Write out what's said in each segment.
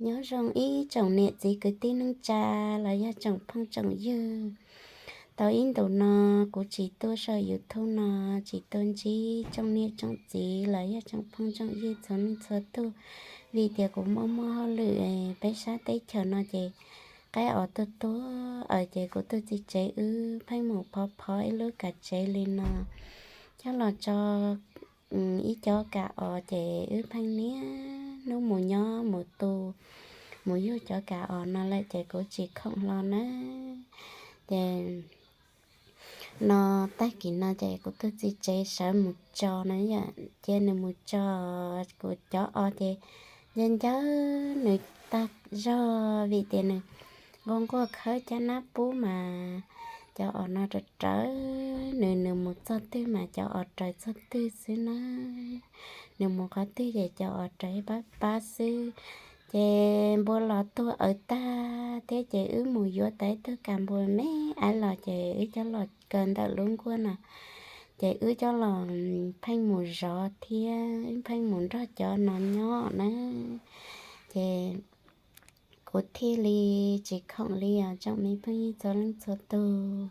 Nyob zoo ib tsoom niam txiv kwv tij neej tsa los yog tsoom phooj tsoom ywg. Tau ib ntus no kuv tsis tuaj saum YouTube no, tsis tuaj ntsib tsoom niam tsoom txiv los yog tsoom phooj tsoom ywg txhua leej txhua tug, vim tias kuv muaj muaj hauj lwm peb sab teb chaws no ces qaib os tuag tuag, ces kuv tus txiv tsev wb pheej mus phov phov ib lub kav tsev li no coj los tso ib co kav os, ces wb pheej niaj hnub mus nyob mus tu, mus yug cov kav os no lawm ces kuv tsis khoom hlo nawb. Ces no tag kis no ces kuv tus txiv tsev sawv mus tso na yom, ces nws mus tso kuv cov os ces ncaws ncaws nws tag zog vim tias nws nquag nquag khawb caj nab pub mas cov os no raws raws nws, nws mus txog twg mas cov os raws txog twg xwb na. Nws mus qhov twg ces cov os raws pab pab xwb. Ces npua los tuag awv tag thiab ces wb mus yuav tau ib tug kav npua me aiv los ces wb coj los kaw ntawm lub nkuaj no, ces wb coj los pheej mus zov thiab wb pheej mus nrog cov no nyob na. Ces kuv thiaj li tsis khoom li os tsoom me phooj ywg txhua leej txhua tug.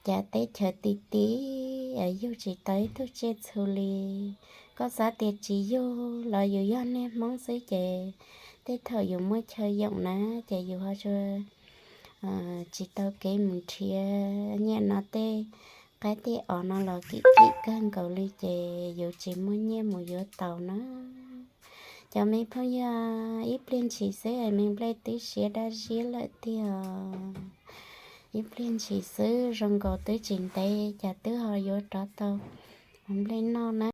Cas teb chaws ti ti yug tsis tau ib tug tsiaj txhu li. Koj xav tias tsis yug los yus yog niag Hmoob xwb ces tej thaum yus muaj chaw yoom na ces yus ho tsis tau kev mus nrhiav. Niaj no tej qaib tej os no los kim kim kawg nkaus li ces yus tsis muaj nyiaj mus yuav tau na. Cov me phooj ywg, ib pliag ntshis xwb me nplej twb siav dab ziab lawm tiag. Ib pliag ntshis xwb zoo nkaus twb tsis ntev cas twb ho yuav rov tau ua nplej noj na.